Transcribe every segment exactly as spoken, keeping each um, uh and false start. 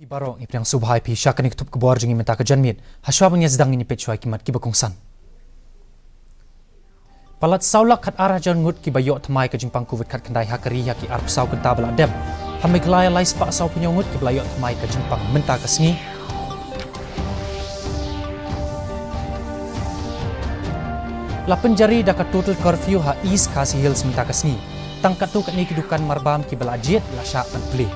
Baroh ngi pdiang sngewbha ïa phi sha kane ka tnat khubor jong ngi mynta ka janmiet. Hashwa ban ïa sdang ngin ïa peit shuwa ïa ki mat kiba kongsan. Palat saw lak khat ar hajar ngut kiba ïoh thymmai ka jingpang covid khatkhyndai ha ka ri ha ki arphew saw kynta ba la dep. Ha Meghalaya lai spah saw phew hynñiew ngut kiba la ïoh thymmai ka jingpang mynta ka sngi. La pynjari da ka total curfew ha East Khasi Hills mynta ka sngi. Tang katto katne ki dukan marbam kiba la jied la shah ban plie.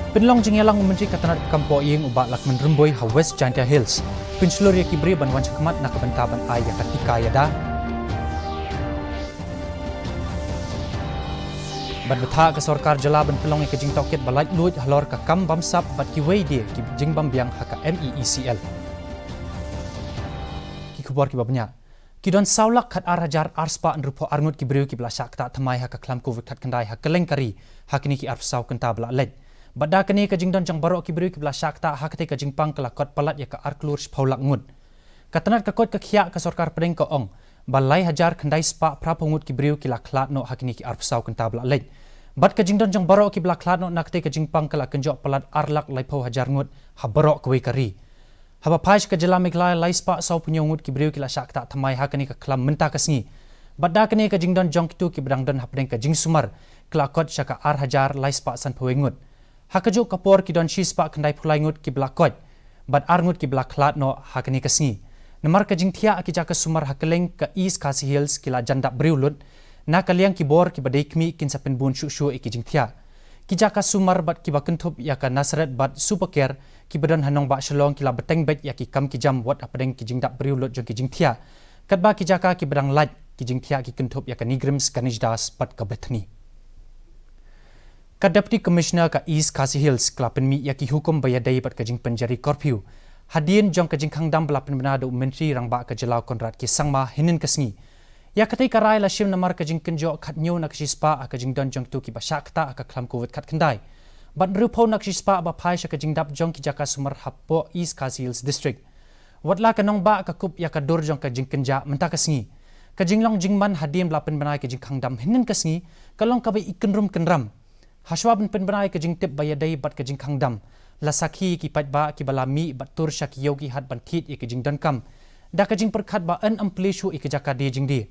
Pynlong jingïalang u Myntri ka tnat kam poh ïing u Bah Lahkmen Rymbui ha West Jaintia Hills. Pynshlur ïa ki briew ban wan shakhmat na ka bynta ban ai ïa ka tika ïada. Bad bthah ka sorkar jylla ban pynlong ïa ka jingtohkit ba laitluid halor ka kam bamsap bad kiwei de ki jingbymbiang ha ka M E E C L. Ki khubor kiba bniah. Ki don saw lak khat ar hajar ar spah hynriewphew ar ngut ki briew kiba la shah ktah thymmai ha ka khlam covid khatkhyndai ha kylleng ka ri ha kine ki arphew saw kynta ba la leit. Bad da kane ka jingdon jong baroh ki briew kiba la shah ktah ha katei ka jingpang ka la kot palat ïa ka ar klur shiphew lak ngut. Ka tnat ka koit ka khiah ka sorkar pdeng ka ong ba lai hajar khyndai spah phraphew ngut ki briew ki la khlad noh ha kine ki arphew saw kynta ba la leit. Bad ka jingdon jong baroh kiba la khlad noh na katei ka jingpang ka la kynjoh palat ar lak laiphew hajar ngut ha baroh kawei ka ri. Haba phai sha ka jylla Meghalaya lai spah saw phew hynñiew ngut ki briew ki la shah ktah thymmai ha kane ka khlam mynta ka sngi. Bad da kane ka jingdon jong kito kiba dang don hapdeng ka jingsumar ka la kot sha ka ar hajar lai spah sanphew wei ngut. Ha kajuh ka por ki don shi spah khyndai phew lai ngut kiba la koit bad ar ngut kiba la khlad noh ha kane ka sngi. Namar ka jingthiah ha ki jaka sumar ha kylleng ka East Khasi Hills ki la jan dap briew lut. Na ka liang ki bor kiba dei khmih kin sa pynbun shuh shuh ïa ki jingthiah. Ki jaka sumar bad kiba kynthup ïa ka Nasareth bad Supercare kiba don ha nongbah Shillong ki la bteng beit ïa ki kam ki jam wat hapdeng ki jingdap briew lut jong ki jingthiah. Katba ki jaka kiba dang lait ki jingthiah ki kynthup ïa ka NEIGRIHMS, Ganesh Das bad ka Bethany. Ka Deputy Commissioner ka East Khasi Hills ka la pynmih ïa ki hukum ba ïadei bad ka jingpynjari curfew hadien jong ka jingkhang dam ba la pynbna da u Myntri Rangbah ka jylla u Conrad K Sangma hynnin ka sngi. Ïa katei ka rai la shim namar ka jingkynjoh khathynñiew na ka shispah ha ka jingdon jong kito kiba shah ktah ha ka khlam covid khatkhyndai bad hynriewphew na ka shispah ba phai sha ka jingdap jong ki jaka sumar hapoh East Khasi Hills District. Watla ka nongbah ka kup ïa ka dur jong ka jingkynjah mynta ka sngi, ka jinglong jingman hadien ba la pynbna ïa ka jingkhang dam hynnin ka sngi ka long kaba i kynrum kynram. Hashwa ban pynbna ïa ka jingtip ba ïadei bad ka jingkhang dam, la sakhi ïa ki paidbah kiba la mih bad tur sha ki ïew ki hat ban thied ïa ka jingdonkam da ka jingpyrkhat ba yn ym plie shuh ïa ka jaka die jingdie.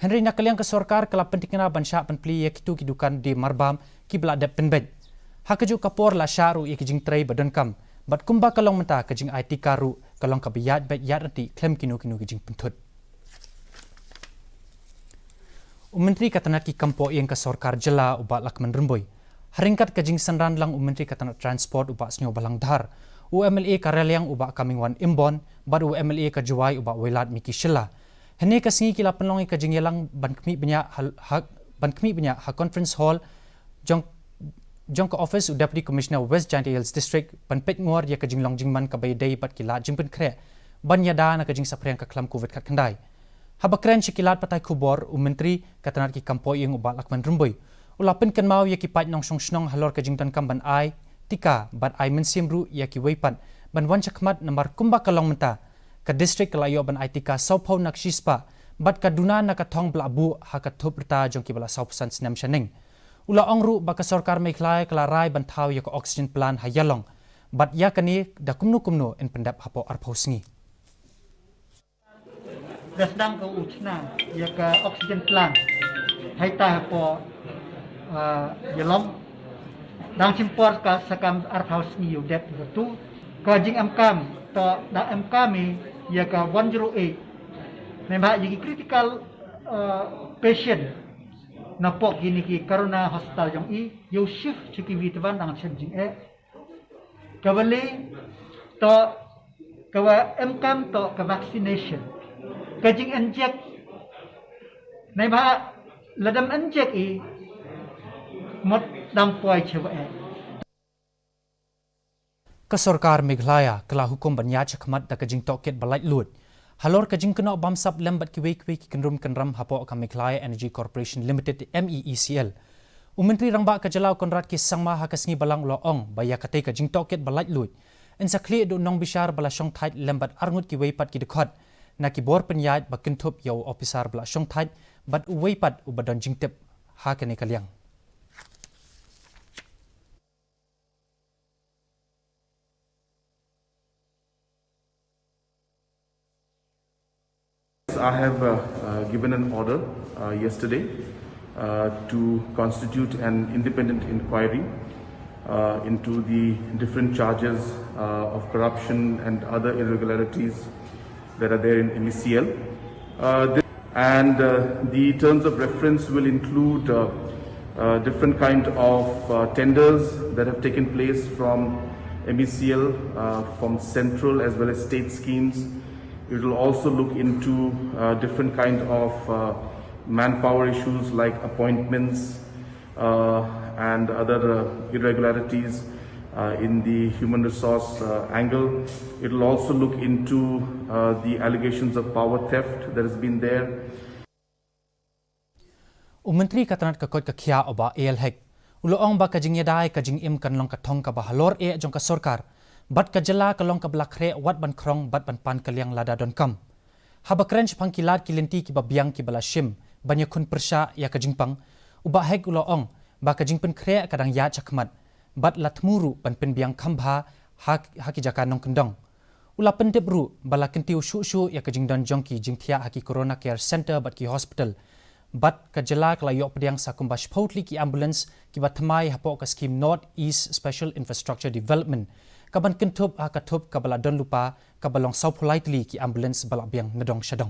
Hynrei na ka liang ka sorkar ka la pynthikna ban shah ban plie ïa kito ki dukan die marbam kiba la dep pynbeit. Ha kajuh ka por la shah ruh ïa ki jingtrei ba donkam bad kumba ka long mynta ka jingai tika ruh ka long kaba ïaid beit ïaid ryntih khlem kino kino ki jingpynthut. U Myntri ka tnat ki kam poh ïing ka sorkar jylla u Bah Lahkmen Rymbui, ha ryngkat ka jingsynran lang u Myntri ka tnat Transport u Bah Sniawbhalang Dhar, u M L A ka Raliang u Bah Comingone Imbon bad u M L A ka Jowai u Bah Wailadmiki Shylla, hynne ka sngi ki la pynlong ïa ka jingïalang ban khmih bniah ha, ha, ban khmih bniah ha Conference Hall jong, jong ka office u Deputy Commissioner West Jaintia Hills District ban peit ngor ïa ka jinglong jingman kaba ïadei bad ki lad jingpynkhreh ban ïada na ka jingsaphriang ka khlam covid khatkhyndai. Haba kren sha ki lad pathai khubor, u Myntri ka tnat ki kam poh ïing u Bah Lahkmen Rymbui u la pynkynmaw ïa ki paid nongshong shnong halor ka jingdonkam ban ai tika bad ai mynsiem ruh ïa kiwei pat ban wan shakhmat namar kumba ka long mynta, ka district ka la ïoh ban ai tika sawphew na ka shispah bad ka duna na ka thong ba la buh ha ka thup rta jong kiba la sawphew san snem shaneng. U la ong ruh ba ka sorkar Meghalaya ka la rai ban thaw ïa ka oxygen plant ha Ïalong bad ïa kane da kumno kumno yn pyndep hapoh arphew sngi. Da sdang ka u chna ïa ka oxygen plant haitai hapoh, ah, Ïalong. Dang shim por ka sa kam arphew sngi ïa u dep ïa katu. Ka jingemkam to da emkam ïa ka one zero eight. Namar ïa ki critical, ah, patient napoh kine ki Corona Hospital jong i ïa u shift sha kiwei tban dang shem jingeh. Kaba lai to kaba emkam to ka vaccination. Ka jing inject. Namar lada ym inject i mut dang poi chwa eh. Ka sorkar Meghalaya ka la hukum ban ïaid shakhmat da ka jingtohkit ba laitluid halor ka jingkynnoh bamsap lem bad kiwei kiwei ki kynrum kynram hapoh ka Meghalaya Energy Corporation Limited, M E E C L. U Myntri Rangbah ka jylla u Conrad K Sangma ha ka sngi Balang u la ong ba ïa katei ka jingtohkit ba laitluid yn sa khlieh da u nongbishar ba la shongthait lem bad arngut kiwei pat ki dkhot na ki bor pynïaid ba kynthup ïa u ophisar ba la shongthait bad uwei pat uba don jingtip ha kane ka liang. I have uh, uh, given an order uh, yesterday uh, to constitute an independent inquiry uh, into the different charges uh, of corruption and other irregularities that are there in M E C L. Uh, this, and uh, the terms of reference will include uh, uh, different kind of uh, tenders that have taken place from M E C L, uh, from central as well as state schemes. It will also look into uh, different kind of uh, manpower issues like appointments uh, and other uh, irregularities uh, in the human resource uh, angle. It will also look into uh, the allegations of power theft that has been there. U Myntri ka tnad ka koit ka khiah u Bah A L Hek u la ong ba ka jingïada ïa ka jingim kan long ka thong kaba halor eh jong ka sorkar bad ka jylla ka long kaba la khreh wat ban khrong bad ban pan ka liang lada donkam. Haba kren shaphang ki lad ki lynti kiba biang kiba la shim ban ïakhun pyrshah ïa ka jingpang, u Bah Hek u la ong ba ka jingpynkhreh ka dang ïaid shakhmat bad la thmu ruh ban pynbiang kham bha ha, ha ki jaka nongkyndong. U la pyntip ruh ba la kyntiew shuh shuh ïa ka jingdon jong ki jingthiah ha ki Corona Care Centre bad ki hospital. Bad ka jylla ka la ïoh pdiang sa kumba shiphew tylli ki ambulance kiba thymmai hapoh ka skhim North East Special Infrastructure Development kaban kynthup ha ka thup kaba la don lypa kaba long sawphew lai tylli ki ambulance ba la biang na dong sha dong.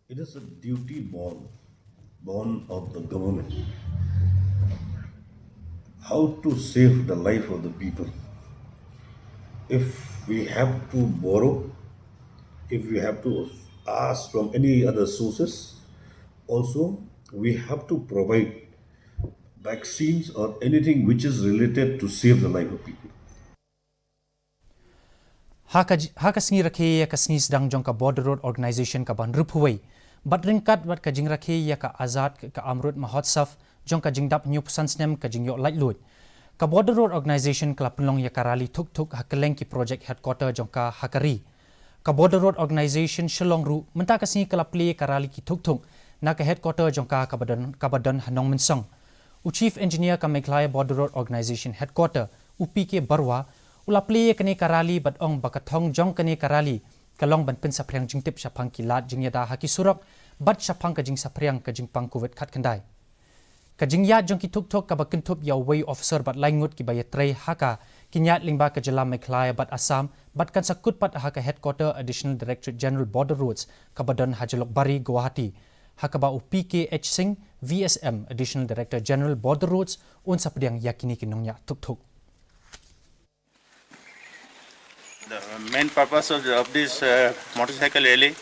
It is a duty born, born of the government. How to save the life of the people? If we have to borrow, if we have to ask from any other sources, also we have to provide vaccines or anything which is related to save the life of people. Ha ka, ha ka sngi rakhe ïa ka sngi sdang jong ka Border Road Organisation kaba hynriewphew wei bad ryngkat bad ka jingrakhe ïa ka Azad ka Amrut Mahotsav jong ka jingdap hynñiewphew san snem ka jingïoh laitluid, ka Border Road Organisation ka la pynlong ïa ka rally thuk thuk ha kylleng ki project headquarter jong ka ha ka ri. Ka Border Road Organisation Shillong ruh mynta ka sngi ka la plie ïa ka rally ki thuk thuk na ka headquarter jong ka kaba don, kaba don ha Nongmynsong. U Chief Engineer ka Meghalaya Border Road Organisation Headquarter, u P K Barua, u la plie ïa kane ka rally bad ong ba ka thong jong kane ka rally ka long ban pynsaphriang jingtip shaphang ki lad jingïada ha ki surok bad shaphang ka jingsaphriang ka jingpang Covid khatkhyndai. Ka jingïaid jong ki thuk thuk kaba kynthup ïa uwei u officer bad lai ngut kiba ïatrei ha ka, kin ïaid lyngba ka jylla Meghalaya bad Assam bad kan sa kut pat ha ka headquarter Additional Directorate General Border Roads kaba don ha Jalukbari, Guwahati, ha kaba u P K H Singh, V S M, Additional Director General Border Roads, un sa pdiang ïa kine ki nongñiah thuk thuk. The main purpose of, of this uh, motorcycle rally,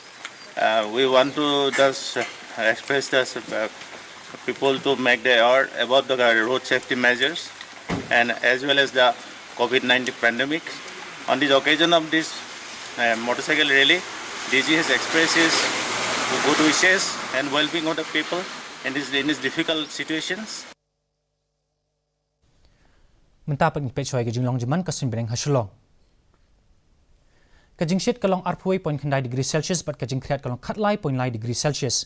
uh, we want to just uh, express the uh, people to make the aware about the road safety measures and as well as the COVID nineteen pandemic. On this occasion of this uh, motorcycle rally, D G has expressed his good wishes and well-being of the people in this, in these difficult situations. Mynta pat ngin peit shuwa ïa ka jinglong jingman ka suiñbneng ha Shillong. Ka jingshit ka long arphew wei point khyndai degree Celsius bad ka jingkhriat ka long khatlai point lai degree Celsius.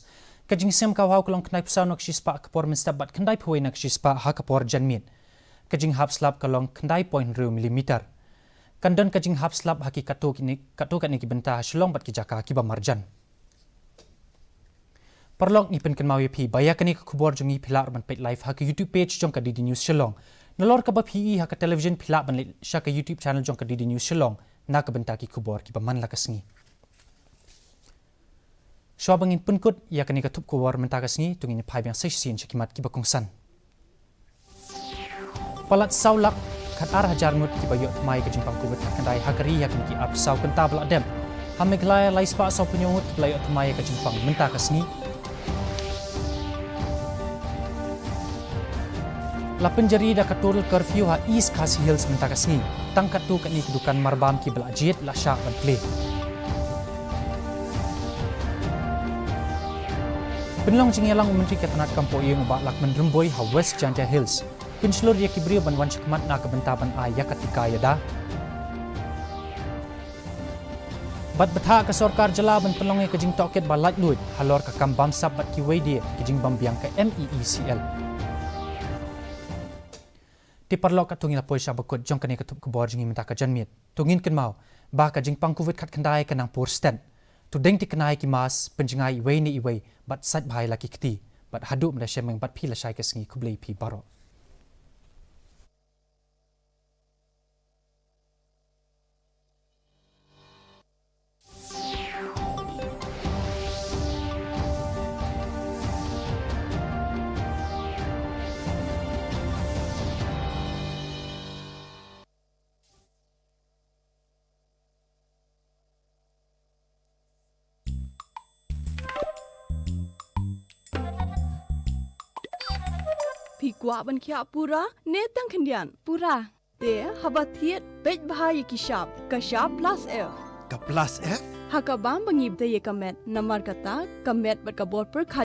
Ka jingsngewkawhaw ka long khyndaiphew saw na ka shispah ka por mynstep bad khyndaiphew wei na ka shispah ha ka por janmiet. Ka jinghap slap ka long khyndai point hynriew millimeter. Kan don ka jinghap slap ha ki katto kine, katto katne ki bynta ha Shillong bad ki jaka kiba marjan. Paralok, ngi pynkynmaw ïa phi ba ïa kane ka khubor jong ngi phi lah ruh ban peit live ha ka YouTube page jong ka D D News Shillong. Nalor kaba phi i ha ka television phi lah ban leit sha ka YouTube channel jong ka D D News Shillong na ka bynta ki khubor kiba man la ka sngi. Shuwa ba ngin pynkut ïa kane ka thup khubor mynta ka sngi, to ngin ïa phai biang sa shisien sha ki mat kiba kongsan. Palat saw lak khatar hajar ngut kiba ïoh thymmai ka jingpang Covid khatkhyndai ha ka ri ha kine ki arphew saw kynta ba la dep. Ha Meghalaya lai spah sawphew hynñiew ngut kiba la ïoh thymmai ka jingpang mynta ka sngi. La pynjari da ka total curfew ha East Khasi Hills mynta ka sngi. Tang katto katne ki dukan marbam kiba la jied la shah ban plie. Pynlong jingïalang u Myntri ka tnad kam poh ïing u Bah Lahkmen Rymbui ha West Jaintia Hills. Pynshlur ïa ki briew ban wan shakhmat na ka bynta ban ai ïa ka tika ïada. Bad bthah ka sorkar jylla ban pynlong ïa ka jingtohkit ba laitluid halor ka kam bamsap bad kiwei de ki jingbym biang ka M E E C L. Te paralok, katto ngi la poi sha bakut jong kane ka thup khubor jong ngi mynta ka janmiet. To ngin kynmaw ba ka jingpang covid khatkhyndai ka nang pur stet. To deng thikna ïa ki mask, pynjngai iwei na iwei bad sait bha ïa la ki kti. Bad haduh mynta shem, nga bat phi lashai ka sngi, khublei phi baroh. Phi kwah ban khiah pura ne tang khyndiat? Pura. Te haba thied, peit bha ïa ki shap, ka shap plus F. Ka plus F? Ha ka bam ba ngi btei ïa ka met, namar kata ka met bad ka bor pyrkhat